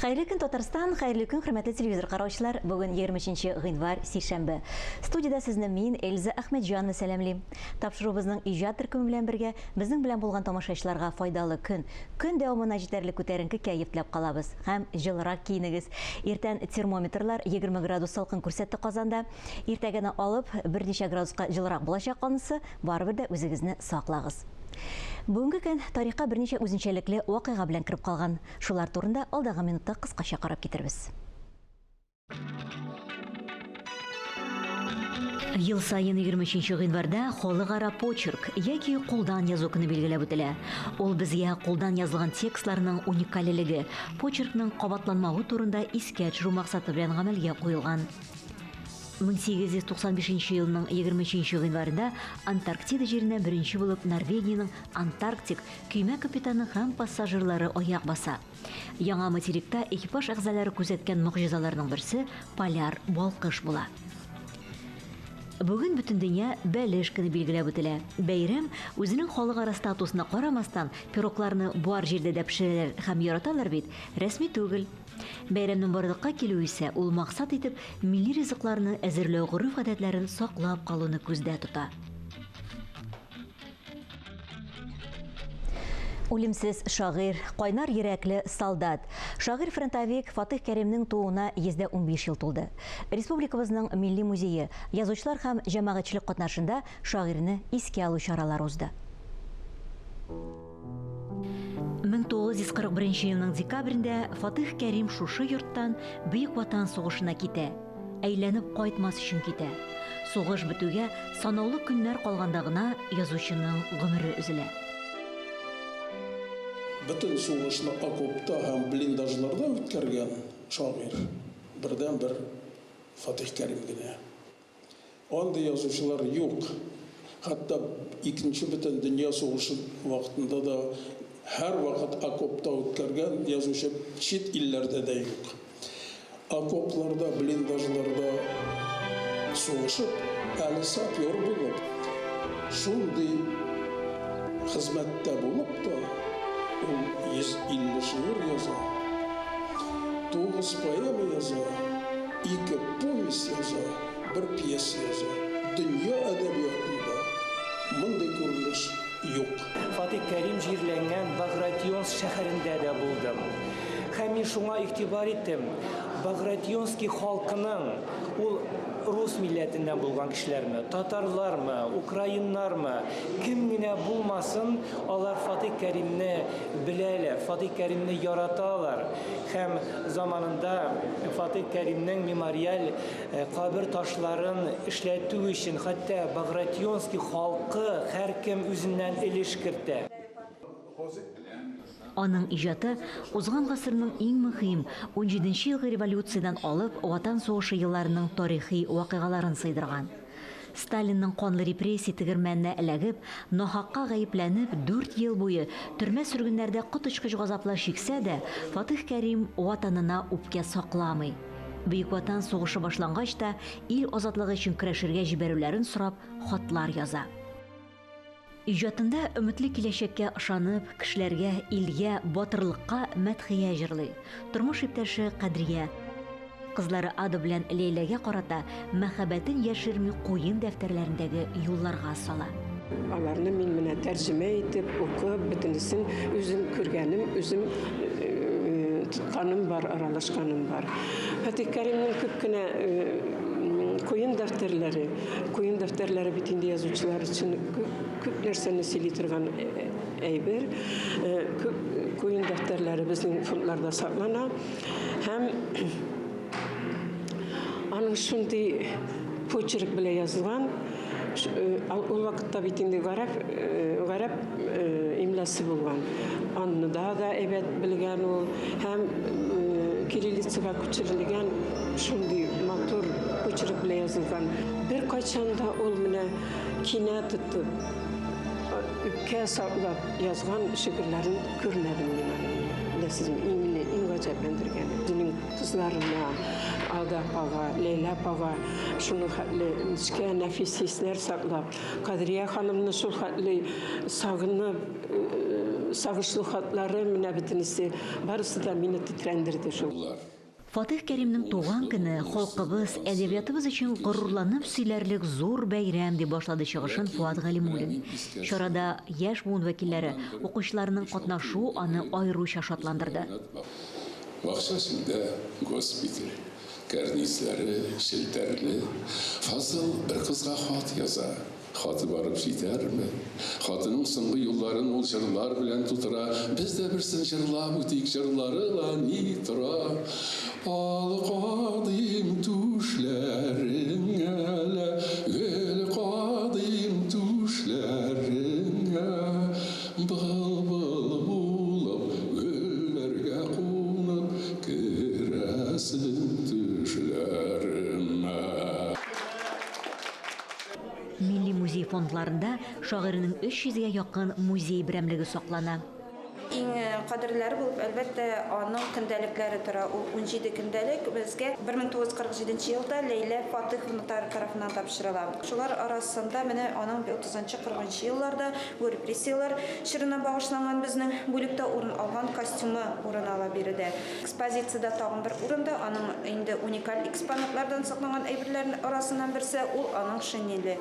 Хәерле көн, Татарстан, хәерле көн, хөрмәтле телевизор караучылар. Бүген 23 гыйнвар, сишәмбе. Студиядә сезне мин, Эльза Әхмәтҗанова сәламлим. Тапшыруыбызның иҗат төркеме белән бергә безнең белән булган тамашачыларга файдалы көн, көн дәвамына җитәрлек күтәренке кәеф теләп калабыз. Һәм җылырак киенегез. Иртән термометрлар 20 градус салкын күрсәтте Казанда. Иртәгәне алып, берничә градуска җылырак булачак анысы, барыбер дә үзегезне саклагыз. Бүгенге көн тарихка берничә үзенчәлекле вакыйга белән кереп калган. Шулар турында алдагы минутта кыскача карап китербез. Ел саен 23 гыйнварда халыкара почерк яки кулдан язу көне билгеләп үтелә. Ул безгә кулдан язылган текстларның уникальлелеге, почеркның кабатланмавы турында искә төшерү максаты белән гамәлгә куелган. 1895 елның 23 гыйнварында Антарктида җиренә беренче булып Норвегиянең Антарктик көймә капитаны һәм пассажирлары аяк баса. Яңа материкта экипаж әгъзалары күзәткән могҗизаларның берсе поляр балкыш була. Бүген Бөтендөнья бәлеш көне билгеләп үтелә. Бәйрәм, үзенең халыкара статусына карамастан, пирогларны бар җирдә дә пешерәләр һәм яраталар бит, рәсми түгел. Бәйрәмнең барлыкка килүе исә ул максат итеп милли ризыкларны әзерләү гореф-гадәтләрен саклап калуны күздә тота. Үлемсез шагыйрь, кайнар йөрәкле солдат. Шагыйрь-фронтовик Фатыйх Кәримнең тууына 115 ел тулды. Республикабызның Милли музее, язучылар һәм җәмәгатьчелек катнашында шагыйрьне искә алу чаралары узды. 1941 елның декабрендә Фатыйх Кәрим шушы йорттан Бөек Ватан сугышына китә. Әйләнеп кайтмас өчен китә. Сугыш бетүгә санаулы көннәр калганда гына язучының гомере өзелә. Бөтен сугышны окопта һәм блиндажларда үткәргән шагыйрь, бердәнбер Фатих Кәрим генә. Андый язучылар юк. Хәтта Икенче бөтендөнья сугышы вакытында да һәрвакыт окопта үткәргән язучы чит илләрдә дә юк. Окопларда, блиндажларда сугышып, әле сапер булып, шундый хезмәттә булып та, ул 150 шигырь яза, тугыз поэма яза, ике повесть яза, бер пьеса яза. Дөнья әдәбиятында мондый күренеш юк. Фатих Кәрим җирләнгән Багратионск шәһәрендә дә булдым. Һәм мин шуңа игътибар иттем, Багратионский халкының, ул рус милләтеннән булган кешеләрме, татарлармы, украиннармы, кем генә булмасын, алар Фатих Кәримне беләләр, Фатих Кәримне яраталар. Һәм заманында Фатих Кәримнең мемориаль кабер ташларын эшләтү өчен хәтта Багратионский халкы һәркем үзеннән өлеш кертә. Аның иҗаты узган гасырның иң мөһим, унҗиденче елгы революциядән алып Ватан сугышы елларының тарихи вакыйгаларын сыйдырган. Сталинның канлы репрессия тегермәненә эләгеп, нахакка гаепләнеп, дүрт ел буе төрмә-сөргеннәрдә коточкыч газаплар чиксә дә, Фатыйх Кәрим Ватанына үпкә сакламый. Бөек Ватан сугышы башлангач та, ил азатлыгы өчен көрәшергә җибәрүләрен сорап, хатлар яза. Иҗатында өметле киләчәккә ышанып, кешеләргә, илгә, батырлыкка мәдхия җырлый. Тормыш иптәше Кадрия, кызлары Ада белән Ләйләгә карата мәхәббәтен яшерми куен дәфтәрләрендәге юлларга сала. Аларны мин менә тәрҗемә итеп, укып, бөтенесен үзем күргәнем, үзем тотканым бар, аралашканым бар. Фатих Кәримнең күп кенә куен дәфтәрләре, Куен дәфтәрләре бит инде язучылар өчен күп нәрсәне сөйли торган әйбер. Күп куен дәфтәрләре безнең фондларда саклана. Һәм аның шундый почерк белән язылган. Ул вакытта бит инде гарәп, гарәп имлясы булган. Аны да да әйбәт белгән ул. Һәм кириллицага күчерелгән шундый матур почерк белән язылган. Беркайчан да ул менә кинә тотып, үпкә саклап язган шигырьләрен күрмәдем мин аның. Беләсезме, иң мине иң гаҗәпләндергәне. Үзенең кызларына, Ада апага, Ләйлә апага шуның хәтле нечкә, нәфис хисләр саклап, Кадрия ханымны шул хәтле сагынып, сагышлы хатлары, менә бөтенесе, барысы да мине тетрәндерде шул. Фатих Кәримнең туган көне халкыбыз, әдәбиятыбыз өчен горурланып сөйләрлек зур бәйрәм, дип башлады чыгышын Фоат Галимуллин. Чарада яшь буын вәкилләре, укучыларның катнашу аны аеруча шатландырды. Бакча эчендә госпиталь, кәрнизләре челтәрле. Фазыл бер кызга хат яза. Хаты барып җитәрме? Хатының соңгы юлларын ул җырлар белән тутыра. Без дә берсен җырлап үтик, җырлары ла ни тора. Ал кадыйм түшләреңә лә, гөл кадыйм түшләреңә, былбыл булып гөлләргә кунып керәсең төшләремә. Милли музей фондларында шагыйрьнең 300 гә якын музей берәмлеге саклана. Иң кадерлеләре булып, әлбәттә, аның көндәлекләре тора. Ул 17 көндәлек безгә 1947 нче елда Ләйлә Фатыйховна тарафыннан тапшырыла. Шулар арасында менә аның 30 нчы, 40 нчы елларда бу репрессияләр чорына багышланган безнең бүлектә урын алган костюмы урын ала биредә. Экспозициядә тагын бер урында аның инде уникаль экспонатлардан сакланган әйберләр арасыннан берсе, ул аның шинеле.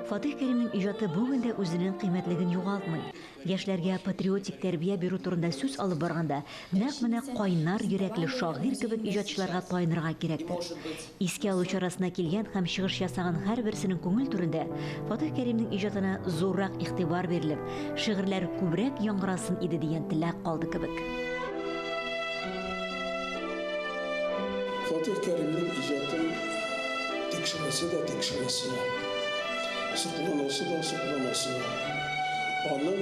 Фатих Кәримнең иҗаты бүген дә үзенең кыйммәтлеген югалтмый. Яшьләргә патриотик тәрбия бирү турында сүз алып барганда, нәкъ менә кайнар йөрәкле шагыйрь кебек иҗатчыларга таянырга кирәктер. Искә алу чарасына килгән һәм чыгыш ясаган һәрберсенең күңел түрендә Фатих Кәримнең иҗатына зуррак игътибар бирелеп, шигырьләр күбрәк яңгырасын иде дигән теләк калды кебек. Фатих Кәримнең иҗатын тикшерәсе дә тикшерәсе, сокланасы да сокланасы. Аның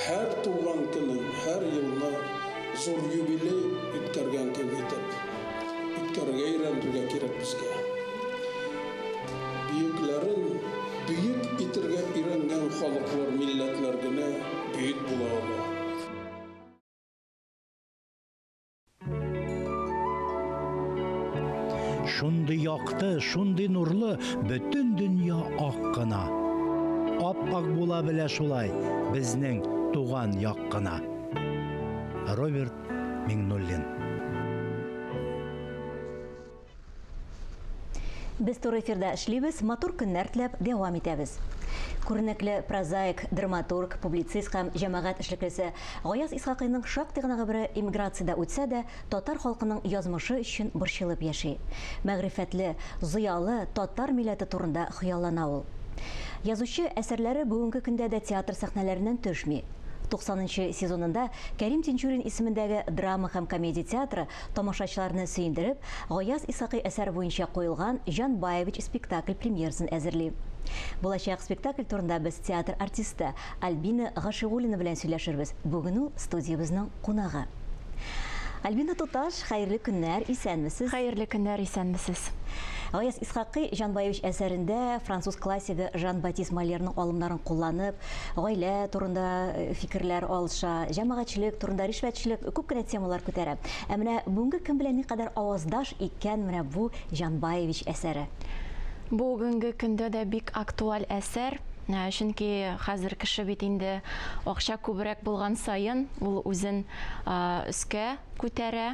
һәр туган көнен, һәр елны зур юбилей үткәргән кебек итеп, Үткәрергә өйрәнергә кирәк безгә. Бөекләрен бөек итергә өйрәнгән халыклар, милләтләр генә бөек була ала. Шундый якты, шундый нурлы, бөтен дөнья ак кына. Ап-ак була белә шулай безнең туган як кына. Роберт Миңнуллин. Без туры эфирда эшлибез, матур көннәр теләп дәвам итәбез. Күренекле прозаик, драматург, публицист һәм җәмәгать эшлеклесе Гаяз Исхакыйның шактый гына гомере эмиграциядә үтсә дә, татар халкының язмышы өчен борчылып яши. Мәгърифәтле, зыялы татар милләте турында хыяллана ул. Язучы әсәрләре бүгенге көндә дә театр сәхнәләреннән төшми. 90 нчы сезонында Кәрим Тинчурин исемендәге драма һәм комедия театры тамашачыларны сөендереп, Гаяз Исхакый әсәре буенча куелган Җан Баевич спектакль премьерасын әзерли. Булачак спектакль турында без театр артисты Альбина Гашигуллина белән сөйләшербез. Бүген ул студиябезнең кунагы. Альбина туташ, хәерле көннәр, исәнмесез. Хәерле көннәр, исәнмесез. Гаяз Исхакый Җан Баевич әсәрендә француз классигы Жан-Батист Мольерның алымнарын кулланып, гаилә турында э, фикерләр алыша, җәмәгатьчелек турында, ришвәтчелек, күп кенә темалар күтәрә. Ә менә бүгенге көн белән никадәр аваздаш икән менә бу Җан Баевич әсәре? Бүгенге көндә дә бик актуаль әсәр. Ә, чөнки хәзер кеше бит инде акча күбрәк булган саен ул үзен өскә күтәрә.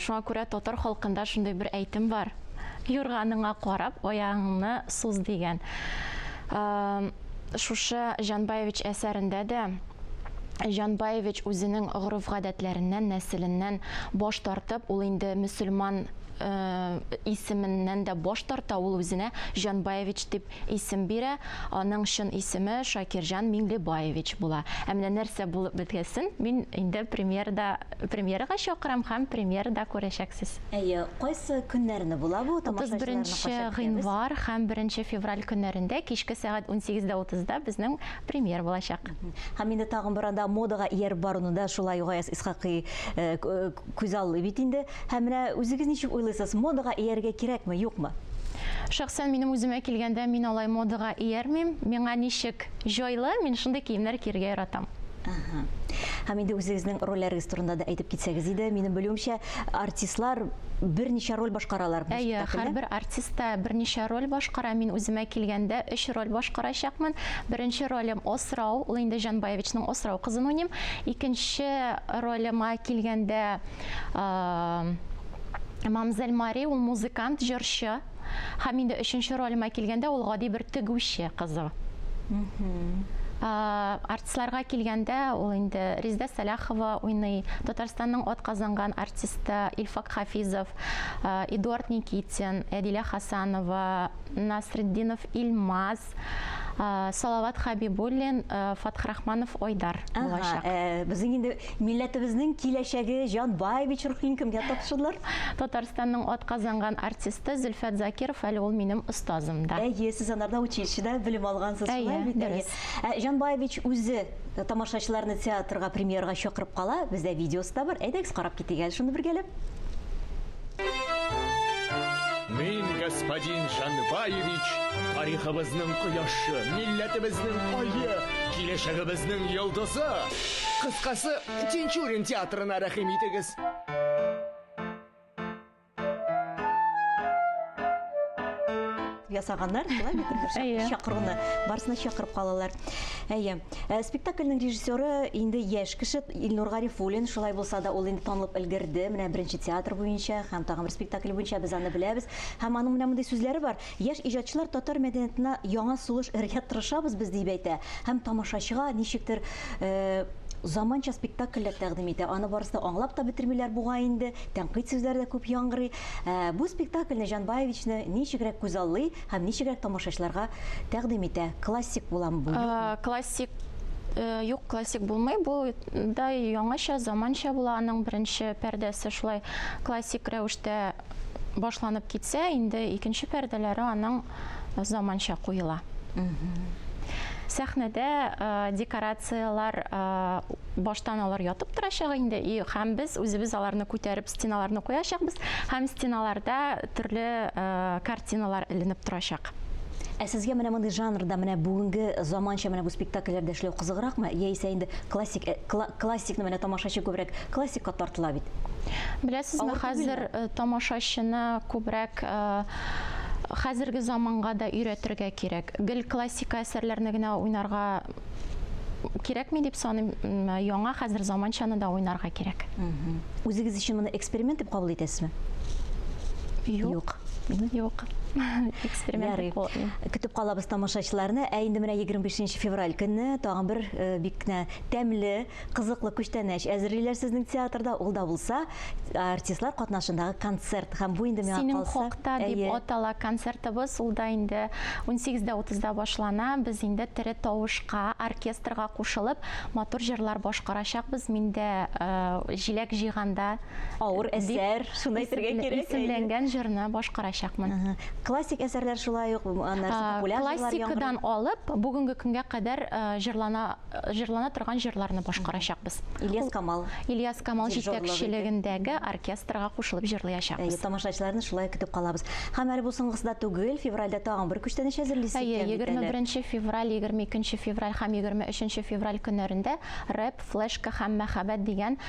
Шуңа күрә татар халкында шундый бер әйтем бар. Юрганыңа карап, аягыңны суз дигән. Шушы Җанбаевич әсәрендә дә Җанбаевич үзенең гореф-гадәтләреннән, нәселеннән баш тартып, ул инде мөселман исеменнән дә баш тарта, ул үзенә Җанбаевич дип исем бирә, аның чын исеме Шакирҗан Миңлебаевич була. Ә менә нәрсә булып бетәсен мин инде премьерада, премьерага чакырам һәм премьерада күрәчәксез. Әйе, кайсы көннәрне була бу, тамашачыларны 31 кайчан көтәбез? гыйнвар һәм 1 февраль көннәрендә кичке сәгать 18:30да безнең премьера булачак. Һәм инде тагын бер анда модага ияреп баруны да шулай ук Гаяз Исхакый күзаллый бит инде. Һәм менә үзегез ничек уйлыйсыз, модага иярергә кирәкме, юкмы? Шәхсән минем үземә килгәндә, мин алай модага иярмим. Миңа ничек җайлы, мин шундый киемнәр кияргә яратам. Ага. Һәм инде үзегезнең рольләрегез турында да әйтеп китсәгез иде. Минем белүемчә, артистлар берничә роль башкаралар бу Әйе, спектакльдә. һәрбер артист та берничә роль башкара. Мин үземә килгәндә өч роль башкарачакмын. Беренче ролем Осрау, ул инде Җан Баевичның Осрау кызын уйныйм. Икенче ролема килгәндә, Мамзель Мари, ул музыкант, җырчы. Һәм инде өченче ролемә килгәндә, ул гади бер тегүче кызы. Артистларга килгәндә, ул инде Резидә Сәлахова уйный, Татарстанның атказанган артисты Илфак Хафизов, Эдуард Никитин, Әдилә Хасанова, Насретдинов Илмаз, Салават Хәбибуллин, Фатхрахманов Айдар булачак. Ага, безнең инде милләтебезнең киләчәге Җан Баевич ролен кемгә тапшырдылар? Татарстанның атказанган артисты Зөлфәт Закиров, әле ул минем остазым да. Әйе, сез анарда училищеда белем алгансыз, шулай бит? Әйе, дөрес. Җан Баевич үзе тамашачыларны театрга премьерага чакырып кала, бездә видеосы да бар, әйдәгез карап китик әле шуны бергәләп. Мин, господин Жанбаевич, тарихыбызның кояшы, милләтебезнең ае, киләчәгебезнең йолдызы. Кыскасы, Тинчурин театрына рәхим итегез. Ясаганнар, шулай бит? Әйе. Чакыруны барысына чакырып калалар. Әйе. Спектакльнең режиссеры инде яшь кеше Илнур Гарифуллин, шулай булса да ул инде танылып өлгерде. Менә беренче театр буенча һәм тагын бер спектакль буенча без аны беләбез. Һәм аның менә мондый сүзләре бар. Яшь иҗатчылар татар мәдәниятына яңа сулыш өрергә тырышабыз без, дип әйтә. Һәм тамашачыга ничектер заманча спектакльләр тәкъдим итә. Аны барысы да аңлап та бетермиләр бугай инде. Тәнкыйть сүзләре дә күп яңгырый. Бу спектакльне Җан Баевичны ничегрәк күзаллый һәм ничегрәк тамашачыларга тәкъдим итә? Классик буламы бу, юкмы? Классик юк, классик булмый. Бу да яңача, заманча була. Аның беренче пәрдәсе шулай классик рәвештә башланып китсә, инде икенче пәрдәләре аның заманча куела. Сәхнәдә декорацияләр баштан алар ятып торачак инде, и һәм без үзебез аларны күтәреп стеналарны куячакбыз, һәм стеналарда төрле картиналар эленеп торачак. Ә сезгә менә мондый жанрда, менә бүгенге заманча менә бу спектакльләрдә эшләү кызыгракмы, яисә инде классик, классикны менә тамашачы күбрәк классикка тартыла бит? Беләсезме, хәзер тамашачыны күбрәк хәзерге заманга да өйрәтергә кирәк. Гел классика әсәрләрне генә уйнарга кирәкми дип саныйм. Яңа хәзер заманчаны да уйнарга кирәк. Үзегез өчен моны эксперимент дип кабул итәсезме? Юк. Юк. Эксперимент дип кабул итмим. Көтеп калабыз тамашачыларны. Ә инде менә 25 февраль көнне тагын бер бик кенә тәмле, кызыклы күчтәнәч әзерлиләр сезнең театрда. Ул да булса артистлар катнашындагы концерт. Һәм бу инде миңа Синең калса, хакта дип атала концертыбыз. Ул да инде 18:30-да башлана. Без инде тере тавышка, оркестрга кушылып, матур җырлар башкарачакбыз. Мин дә җиләк җыйганда авыр әсәр, шуны әйтергә кирәк. Исемләнгән җырны башкарачакмын. Классик әсәрләр шулай ук, аннары популяр җырлар яңгырый. Классикадан алып, бүгенге көнгә кадәр җырлана җырлана торган җырларны башкарачакбыз. Ильяс Камал. Ильяс Камал җитәкчелегендәге оркестрга кушылып җырлыячакбыз. Әйе, тамашачыларны шулай көтеп калабыз. Һәм әле бу соңгысы да түгел, февральдә тагын бер күчтәнәч әзерлисез икән бит әле. Әйе, 21 февраль, 22 февраль һәм 23 февраль көннәрендә рэп, флешка һәм мәхәббәт дигән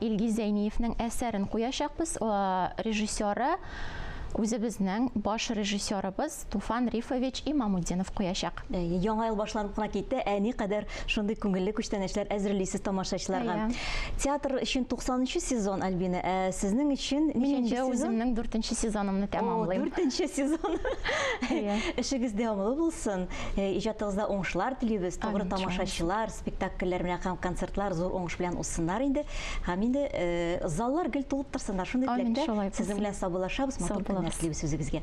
Илгиз Зәйниевнең әсәрен куячакбыз. Режиссеры үзебезнең баш режиссерыбыз Туфан Рифович Имамутдинов куячак. Әйе, яңа ел башланып кына китте, ә никадәр шундый күңелле күчтәнәчләр әзерлисез тамашачыларга. Әйе. Театр өчен 90 сезон, Альбина, ә сезнең өчен Мин ничәнче инде сезон? үземнең дүртенче сезонымны О, тәмамлыйм. дүртенче сезон. Әйе. Эшегез дәвамлы булсын, иҗатыгызда уңышлар телибез. Тугры Амин, шулай булсын. тамашачылар, спектакльләр менә һәм концертлар зур уңыш белән узсыннар инде. Һәм инде заллар гел тулып торсыннар. Шундый Амин, теләктә шулай сезнең булсын. белән саубуллашабыз. Матур Сау көннәр булыгыз. телибез үзегезгә.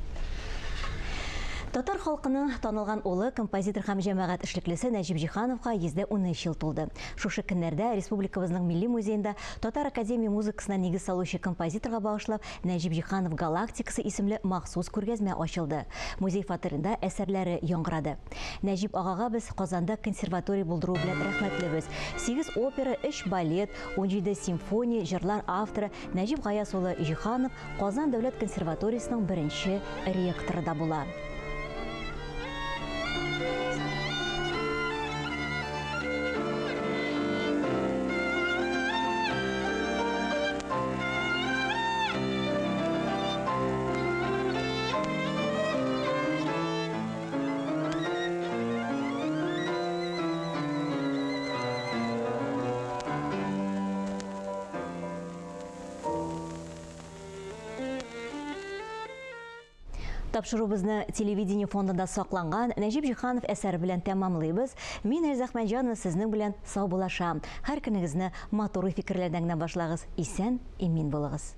Татар халкының танылган улы, композитор һәм җәмәгать эшлеклесе Нәҗип Җиһановка 113 ел тулды. Шушы көннәрдә республикабызның Милли музеенда Татар академия музыкасына нигез салучы композиторга багышлап Нәҗип Җиһанов галактикасы исемле махсус күргәзмә ачылды. Музей фатирында әсәрләре яңгырады. Нәҗип агага без Казанда консерватория булдыру белән рәхмәтлебез. 8 опера, 3 балет, 17 симфония, җырлар авторы Нәҗип Гаяз улы Җиһанов Казан дәүләт консерваториясенең беренче ректоры да була. Тапшыруыбызны телевидение фондында сакланган Нәҗип Җиһанов әсәре белән тәмамлыйбыз. Мин, Эльза Әхмәтҗанова, сезнең белән саубуллашам. Һәр көнегезне матур уй-фикерләрдән генә башлагыз. Исән, имин булыгыз.